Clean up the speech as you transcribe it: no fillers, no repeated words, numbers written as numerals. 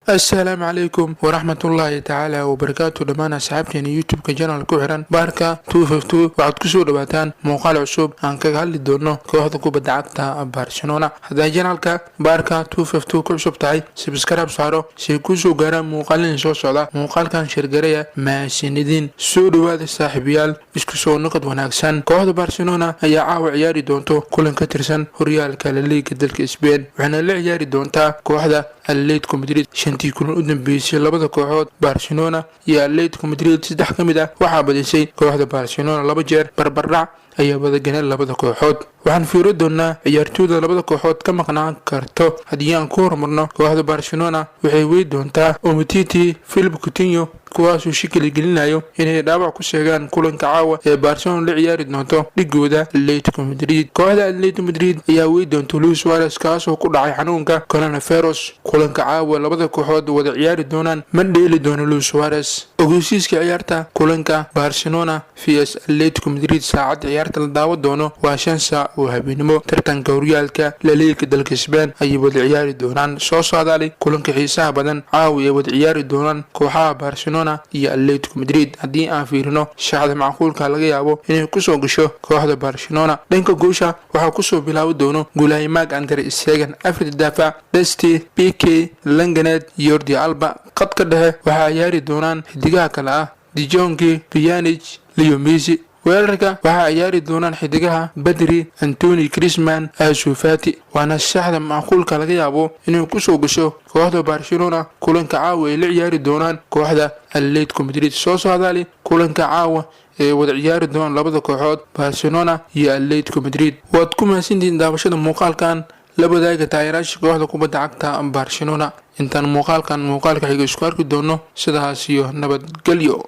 Assalaamu calaykum waraxmatullaahi tacaala wabarakaatu. Dhammaan asxaabteena YouTube-ka channel ku xiran Baarka 252, waxaad kusoo dhawaataan muuqaal cusub aan kaga hadli doono kooxda kubadda cagta Barcelona. Hadday channelka Baarka 252 ku cusub tahay, subscribe saaro si kusoo gaaraan muuqaalin soo socda. Muuqaalkan share gareeya. Mahadsanidin. Soo dhawaada saaxiibayaal, isku soo noqod wanaagsan. Kooxda Barcelona ayaa caawa ciyaari doonto kulan ka tirsan horyaalka La Liga dalka Spain, waxaana la ciyaari doontaa kooxda Atletico Madrid. Shantii kulan u dambeysay labada kooxood Barcelona iyo Atletico Madrid, saddex ka mid ah waxaa badisay kooxda Barcelona, laba jeer barbardhac ayaa wadaganeen labada kooxood. Waxaan fiiro doonaa ciyaartooyda labada kooxood ka maqnaan karto. Haddii aan ku horumarno kooxda Barcelona, waxay wey doontaa Umtiti, Philippe Coutinho, kuwaasuu shikali gelinayo inay dhaawac ku sheegaan kulanka caawa ee Barcelona la ciyaari doonto dhigooda Atletico Madrid. Kooxda Atletico Madrid ayaa wey doonta Luis Suarez, kaasoo ku dhacay xanuunka coronavirus. Kulanka caawa labada kooxood wada ciyaari doonaan ma dheeli doono Luis Suarez. Ogeysiiska ciyaarta kulanka Barcelona vs Atletico Madrid: saacadda ciyaarta la daawan doono waa 5 saac oo habeenimo. Tartanka horyaalka La Liga dalka Spain ayay wada ciyaari doonaan. Soo saadaali kulanka xiisaha badan caawi ay wada ciyaari doonaan kooxaha Barcelona iyo Atletico Madrid. Haddii aan fiirino shaxda macquulka laga yaabo inay kusoo gasho kooxda Barcelona, dhanka goosha waxaa kusoo bilaabi doono gulahay Marc Andre Stegen. Afarta daafac: Dest, Pique, Lenglet, Jordi Alba. Qadka dhexe waxaa ciyaari doonaan xidigaha kale ah De Jong, Pjanic, Leo Messi. Weerarka waxaa ciyaari doonaan xidigaha Pedri, Antoine Griezmann, Ansu Fati. Waana shaxda macquulka laga yaabo inay kusoo gasho kooxda Barcelona kulanka caawa ay la ciyaari doonaan kooxda Atletico Madrid. Soo socdaali kulanka caawa ee wada ciyaari doonaan labada kooxood Barcelona iyo Atletico Madrid. Waad ku mahadsantihiin daawashada muuqaalkan. La wadaaga taageerayaasha kooxda kubadda cagta Barcelona. Intaan muuqaalkan muuqaalka xiga isku arki doono, sidaas iyo nabadgelyo.